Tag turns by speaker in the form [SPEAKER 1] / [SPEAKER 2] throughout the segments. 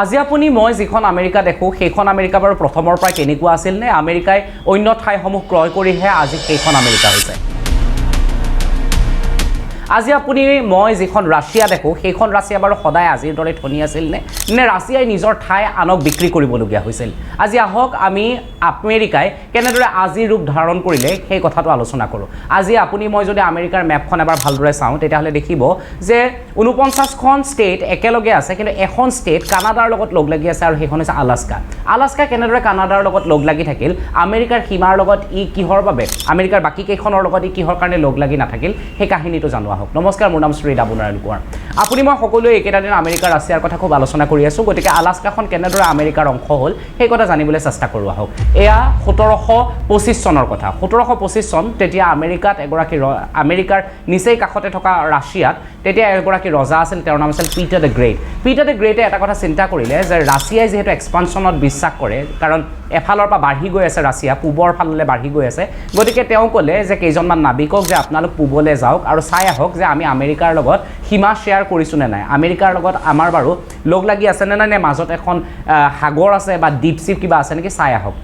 [SPEAKER 1] আজি আপুনি মই যিখন আমেৰিকা দেখোঁ, সেইখন আমেৰিকা বাৰু প্ৰথমৰ পৰাই তেনেকুৱা আছিল নে আমেৰিকাই অন্য ঠাইসমূহ ক্ৰয় কৰিহে আজি সেইখন আমেৰিকা হৈছে? আজি আপুনি মই যিখন ৰাছিয়া দেখোঁ, সেইখন ৰাছিয়া বাৰু সদায় আজিৰ দৰে ধনী আছিল নে নে ৰাছিয়াই নিজৰ ঠাই আনক বিক্ৰী কৰিবলগীয়া হৈছিল? আজি আহক আমি আমেৰিকাই কেনেদৰে আজিৰ ৰূপ ধাৰণ কৰিলে, সেই কথাটো আলোচনা কৰোঁ। আজি আপুনি মই যদি আমেৰিকাৰ মেপখন এবাৰ ভালদৰে চাওঁ, তেতিয়াহ'লে দেখিব যে 49খন ষ্টেট একেলগে আছে, কিন্তু এখন ষ্টেট কানাডাৰ লগত লগ লাগি আছে আৰু সেইখন হৈছে আলাস্কা। আলাস্কা কেনেদৰে কানাডাৰ লগত লগ লাগি থাকিল? আমেৰিকাৰ সীমাৰ লগত ই কিহৰ বাবে, আমেৰিকাৰ বাকী কেইখনৰ লগত ই কিহৰ কাৰণে লগ লাগি নাথাকিল, সেই কাহিনীটো জানো আহক। নমস্কাৰ, মোৰ নাম শ্ৰী দাবুনাৰায়ণ কোঁৱৰ। আপুনি মই সকলোৱে এইকেইটা দিন আমেৰিকা ৰাছিয়াৰ কথা খুব আলোচনা কৰি আছোঁ। গতিকে আলাস্কাখন কেনেদৰে আমেৰিকাৰ অংশ হ'ল, সেই কথা জানিবলৈ চেষ্টা কৰোঁ আহক। এয়া 1725 চনৰ কথা। 1725 চন, তেতিয়া আমেৰিকাত এগৰাকী আমেৰিকাৰ নিচেই কাষতে থকা ৰাছিয়াত তেতিয়া এগৰাকী ৰজা আছিল। তেওঁৰ নাম আছিল Peter the great. Peter the গ্ৰেটে এটা কথা চিন্তা কৰিলে যে ৰাছিয়াই যিহেতু এক্সপানশ্যনত বিশ্বাস কৰে, কাৰণ এফালৰ পৰা বাঢ়ি গৈ আছে, ৰাছিয়া পূবৰ ফাললৈ বাঢ়ি গৈ আছে। গতিকে তেওঁ ক'লে যে কেইজনমান নাবিকক যে আপোনালোক পূবলৈ যাওক আৰু চাই আহক যে আমি আমেৰিকাৰ লগত সীমা শ্বেয়াৰ কৰিছোঁ নে নাই, আমেৰিকাৰ লগত আমাৰ বাৰু লগ লাগি আছে নে নাই, নে মাজত এখন সাগৰ আছে বা দ্বীপ চিপ কিবা আছে নেকি চাই আহক।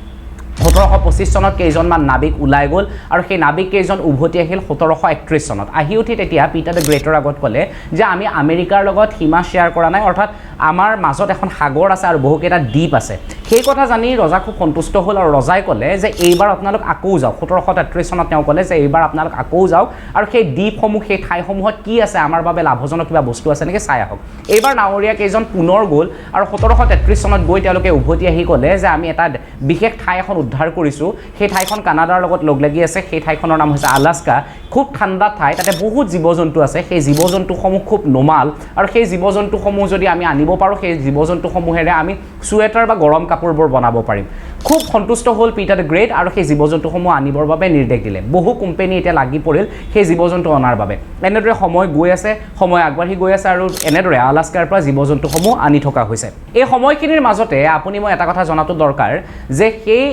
[SPEAKER 1] 1725 চনত কেইজনমান নাবিক ওলাই গ'ল আৰু সেই নাবিক কেইজন উভতি আহিল 1731 চনত। আহি উঠি তেতিয়া পিটাৰ the গ্ৰেটৰ আগত ক'লে যে আমি আমেৰিকাৰ লগত সীমা শ্বেয়াৰ কৰা নাই, অৰ্থাৎ আমাৰ মাজত এখন সাগৰ আছে আৰু বহুকেইটা দ্বীপ আছে। সেই কথা জানি ৰজা খুব সন্তুষ্ট হ'ল আৰু ৰজাই ক'লে যে এইবাৰ আপোনালোক আকৌ যাওক। 1733 চনত তেওঁ ক'লে যে এইবাৰ আপোনালোক আকৌ যাওক আৰু সেই দ্বীপসমূহ, সেই ঠাইসমূহত কি আছে, আমাৰ বাবে লাভজনক কিবা বস্তু আছে নেকি চাই আহক। এইবাৰ নাৱৰীয়া কেইজন পুনৰ গ'ল আৰু 1733 চনত গৈ তেওঁলোকে উভতি আহি ক'লে যে আমি এটা বিশেষ ঠাই এখন উদ্ধাৰ কৰিছোঁ। সেই ঠাইখন কানাডাৰ লগত লগ লাগি আছে। সেই ঠাইখনৰ নাম হৈছে আলাস্কা। খুব ঠাণ্ডা ঠাই, তাতে বহুত জীৱ জন্তু আছে। সেই জীৱ জন্তুসমূহ খুব নোমাল আৰু সেই জীৱ জন্তুসমূহ যদি আমি আনিব পাৰোঁ, সেই জীৱ জন্তুসমূহেৰে আমি চুৱেটাৰ বা গৰম কাপোৰবোৰ বনাব পাৰিম। খুব সন্তুষ্ট হ'ল পিটাৰ the great আৰু সেই জীৱ জন্তুসমূহ আনিবৰ বাবে নিৰ্দেশ দিলে। বহু কোম্পেনী এতিয়া লাগি পৰিল সেই জীৱ জন্তু অনাৰ বাবে। এনেদৰে সময় গৈ আছে, সময় আগবাঢ়ি গৈ আছে আৰু এনেদৰে আলাস্কাৰ পৰা জীৱ জন্তুসমূহ আনি থকা হৈছে। এই সময়খিনিৰ মাজতে আপুনি মই এটা কথা জনাটো দৰকাৰ যে সেই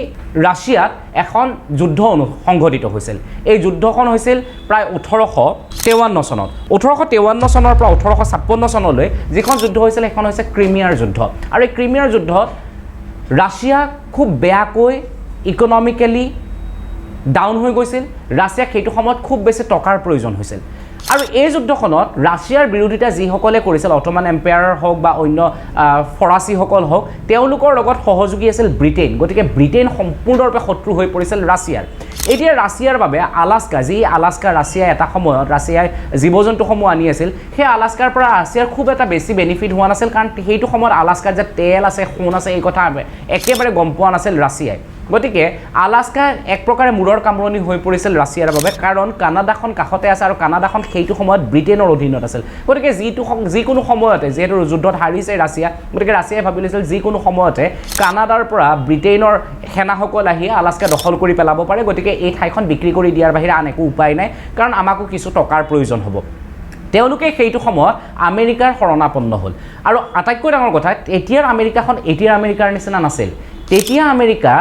[SPEAKER 1] ৰাছিয়াত এখন যুদ্ধ সংঘটিত হৈছিল। এই যুদ্ধখন হৈছিল প্ৰায় 1853 চনত। 1853 চনৰ পৰা 1856 চনলৈ যিখন যুদ্ধ হৈছিল, সেইখন হৈছে ক্ৰিমিয়াৰ যুদ্ধ। আৰু এই ক্ৰিমিয়াৰ যুদ্ধত ৰাছিয়া খুব বেয়াকৈ ইকনমিকেলি ডাউন হৈ গৈছিল। ৰাছিয়াক সেইটো সময়ত খুব বেছি টকাৰ প্ৰয়োজন হৈছিল আৰু এই যুদ্ধখনত ৰাছিয়াৰ বিৰোধিতা যিসকলে কৰিছিল, অট'মান এম্পায়াৰ হওক বা অন্য ফৰাচীসকল হওক, তেওঁলোকৰ লগত সহযোগী আছিল ব্ৰিটেইন। গতিকে ব্ৰিটেইন সম্পূৰ্ণৰূপে শত্ৰু হৈ পৰিছিল ৰাছিয়াৰ। এতিয়া ৰাছিয়াৰ বাবে আলাস্কা, যি আলাস্কা ৰাছিয়াই এটা সময়ত ৰাছিয়াই জীৱ জন্তুসমূহ আনি আছিল, সেই আলাস্কাৰ পৰা ৰাছিয়াৰ খুব এটা বেছি বেনিফিট হোৱা নাছিল। কাৰণ সেইটো সময়ত আলাস্কাত যে তেল আছে, সোণ আছে, এই কথা একেবাৰে গম পোৱা নাছিল ৰাছিয়াই। গতিকে আলাস্কা এক প্ৰকাৰে মূৰৰ কামোৰণি হৈ পৰিছিল ৰাছিয়াৰ বাবে, কাৰণ কানাডাখন কাষতে আছে আৰু কানাডাখন সেইটো সময়ত ব্ৰিটেইনৰ অধীনত আছিল। গতিকে যিকোনো সময়তে, যিহেতু যুদ্ধত হাৰিছে ৰাছিয়া, গতিকে ৰাছিয়াই ভাবি লৈছিল যিকোনো সময়তে কানাডাৰ পৰা ব্ৰিটেইনৰ সেনাসকল আহি আলাস্কা দখল কৰি পেলাব পাৰে। গতিকে এই ঠাইখন বিক্ৰী কৰি দিয়াৰ বাহিৰে আন একো উপায় নাই, কাৰণ আমাকো কিছু টকাৰ প্ৰয়োজন হ'ব। তেওঁলোকে সেইটো সময়ত আমেৰিকাৰ শৰণাপন্ন হ'ল। আৰু আটাইতকৈ ডাঙৰ কথা, তেতিয়াৰ আমেৰিকাখন এতিয়াৰ আমেৰিকাৰ নিচিনা নাছিল। তেতিয়া আমেৰিকা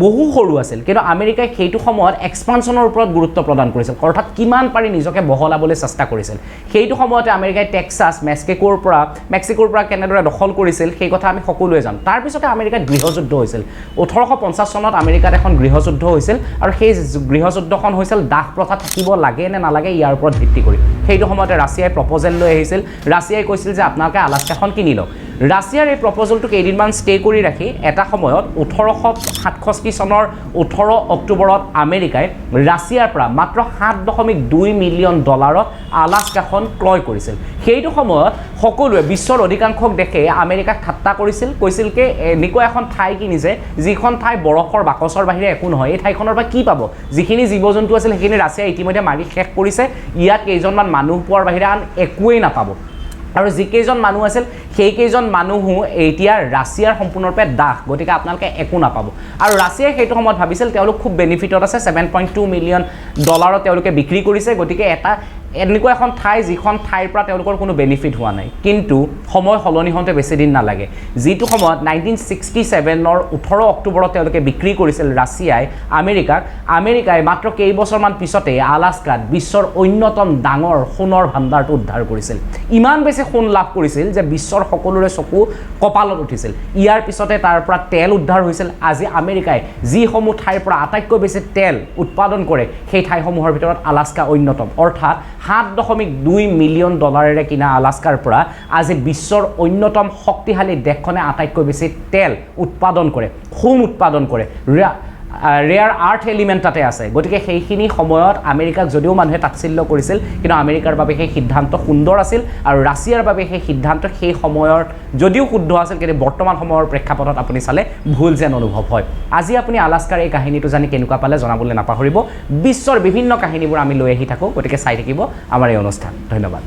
[SPEAKER 1] বহু সৰু আছিল, কিন্তু আমেৰিকাই সেইটো সময়ত এক্সপানশ্যনৰ ওপৰত গুৰুত্ব প্ৰদান কৰিছিল, অৰ্থাৎ কিমান পাৰি নিজকে বহলাবলৈ চেষ্টা কৰিছিল। সেইটো সময়তে আমেৰিকাই টেক্সাছ মেক্সিকোৰ পৰা কেনেদৰে দখল কৰিছিল, সেই কথা আমি সকলোৱে জানো। তাৰপিছতে আমেৰিকাত গৃহযুদ্ধ হৈছিল। 1850 চনত আমেৰিকাত এখন গৃহযুদ্ধ হৈছিল আৰু সেই গৃহযুদ্ধখন হৈছিল দাস প্ৰথা থাকিব লাগে নে নালাগে, ইয়াৰ ওপৰত ভিত্তি কৰি। সেইটো সময়তে ৰাছিয়াই প্ৰপ'জেল লৈ আহিছিল। ৰাছিয়াই কৈছিল যে আপোনালোকে আলাস্কাখন কিনি লওক। ৰাছিয়াৰ এই প্ৰপ'জেলটো কেইদিনমান ষ্টে কৰি ৰাখি এটা সময়ত 1867 চনৰ 18 অক্টোবৰত আমেৰিকাই ৰাছিয়াৰ পৰা মাত্ৰ 7.2 মিলিয়ন ডলাৰত আলাস্কাখন ক্ৰয় কৰিছিল। সেইটো সময়ত সকলোৱে, বিশ্বৰ অধিকাংশ দেশে আমেৰিকাক ঠাট্টা কৰিছিল। কৈছিল কি এনেকুৱা এখন ঠাই কিনিছে, যিখন ঠাই বৰফৰ বাকচৰ বাহিৰে একো নহয়, এই ঠাইখনৰ পৰা কি পাব? যিখিনি জীৱ জন্তু আছিল, সেইখিনি ৰাছিয়াই ইতিমধ্যে মাৰি শেষ কৰিছে। ইয়াত কেইজনমান মানুহ পোৱাৰ বাহিৰে আন একোৱেই নাপাব। আৰু যিকেইজন মানুহ আছিল, সেইকেইজন মানুহো এতিয়া ৰাছিয়াৰ সম্পূৰ্ণৰূপে দাস, গতিকে আপোনালোকে একো নাপাব। আৰু ৰাছিয়াই সেইটো সময়ত ভাবিছিল তেওঁলোক খুব বেনিফিটত আছে। 7.2 মিলিয়ন ডলাৰত তেওঁলোকে বিক্ৰী কৰিছে। গতিকে এটা এনেকুৱা এখন ঠাই যিখন ঠাইৰ পৰা তেওঁলোকৰ কোনো বেনিফিট হোৱা নাই। কিন্তু সময় সলনি হওঁতে বেছি দিন নালাগে। যিটো সময়ত 1967ৰ 18 অক্টোবৰত তেওঁলোকে বিক্ৰী কৰিছিল ৰাছিয়াই আমেৰিকাক, আমেৰিকাই মাত্ৰ কেইবছৰমান পিছতে আলাস্কাত বিশ্বৰ অন্যতম ডাঙৰ সোণৰ ভাণ্ডাৰটো উদ্ধাৰ কৰিছিল। ইমান বেছি সোণ লাভ কৰিছিল যে বিশ্বৰ সকলোৰে চকু কপালত উঠিছিল। ইয়াৰ পিছতে তাৰ পৰা তেল উদ্ধাৰ হৈছিল। আজি আমেৰিকাই যিসমূহ ঠাইৰ পৰা আটাইতকৈ বেছি তেল উৎপাদন কৰে, সেই ঠাইসমূহৰ ভিতৰত আলাস্কা অন্যতম। অৰ্থাৎ 7.2 মিলিয়ন ডলাৰেৰে কিনা আলাস্কাৰ পৰা আজি বিশ্বৰ অন্যতম শক্তিশালী দেশখনে আটাইতকৈ বেছি তেল উৎপাদন কৰে, সোণ উৎপাদন কৰে, ৰেয়াৰ আৰ্থ এলিমেণ্ট তাতে আছে। গতিকে সেইখিনি সময়ত আমেৰিকাক যদিও মানুহে তাচ্ছিল্য কৰিছিল, কিন্তু আমেৰিকাৰ বাবে সেই সিদ্ধান্ত সুন্দৰ আছিল আৰু ৰাছিয়াৰ বাবে সেই সিদ্ধান্ত সেই সময়ত যদিও শুদ্ধ আছিল, কিন্তু বৰ্তমান সময়ৰ প্ৰেক্ষাপটত আপুনি চালে ভুল যেন অনুভৱ হয়। আজি আপুনি আলাস্কাৰ এই কাহিনীটো জানি কেনেকুৱা পালে জনাবলৈ নাপাহৰিব। বিশ্বৰ বিভিন্ন কাহিনীবোৰ আমি লৈ আহি থাকোঁ, গতিকে চাই থাকিব আমাৰ এই অনুষ্ঠান। ধন্যবাদ।